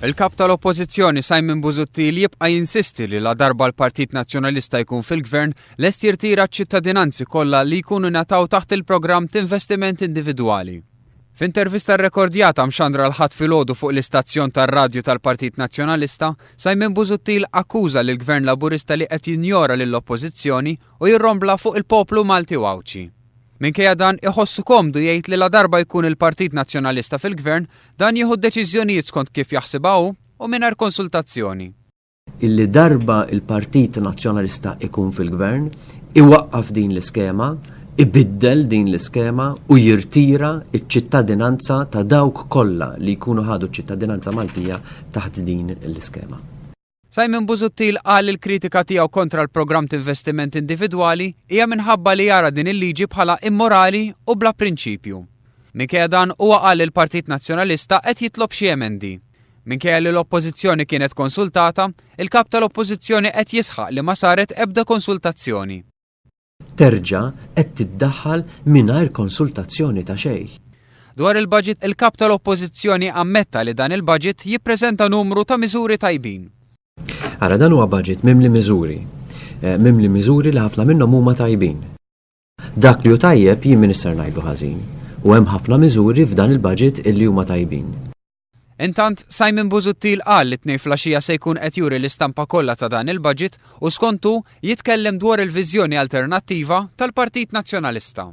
Il-Kap tal-Oppożizzjoni Simon Busuttil jibqa' jinsisti li ladarba l-Partit Nazzjonalista jkun fil-Gvern lest jirtira ċ-ċittadinanzi kollha li jkunu ngħataw taħt il-programm t'investiment individwali. F'intervista rrekordjata mxandra l-Ħadd filgħodu fuq l-istazzjon tar-radju tal-Partit Nazzjonalista, Simon Busuttil akkuża lill-Gvern Laburista li qed jinjora lill-Oppożizzjoni u jirrombla fuq il-poplu Malti u Għawdxi. Minkejja dan, iħossu komdu jgħid li ladarba jkun il-Partit Nazzjonalista fil-Gvern, dan jieħu d-deċiżjonijiet skont kif jaħsibha hu u mingħajr konsultazzjoni. Illi darba il-Partit Nazzjonalista ikun fil-Gvern, iwaqqaf din l-iskema, ibiddel din l-iskema u jirtira ċ-ċittadinanza ta' dawk kollha li jkunu ħadu ċ-ċittadinanza Maltija taħt din l-iskema. Simon Busuttil qal li l-kritika tiegħu kontra l-programm t'investiment individwali hija minħabba li jara din il-liġi bħala immorali u bla prinċipju. Minkejja dan huwa qal li l-Partit Nazzjonalista qed jitlob xi emendi. Minkejja li l-Oppożizzjoni kienet konsultata, il-Kap tal-Oppożizzjoni qed jisħaq li ma saret ebda konsultazzjoni. terġa' qed tiddaħħal mingħajr konsultazzjoni ta' xejn. Dwar il-budget, il-Kap tal-Oppożizzjoni ammetta li dan il-budget jippreżenta numru ta' miżuri tajbin. Ara dan huwa budget mimli miżuri. Eh, mimli miżuri li ħafna minnhom huma tajbin. Dak li hu tajjeb jien m'iniex ser ngħidlu ħażin. U hemm ħafna miżuri f'dan il-budget illi huma tajbin. Intant, Simon Busuttil qal li t-Tnejn flaxija se jkun qed juri l-istampa kollha ta' dan il-budget u skont hu, jitkellem dwar il-viżjoni alternattiva tal-Partit Nazzjonalista.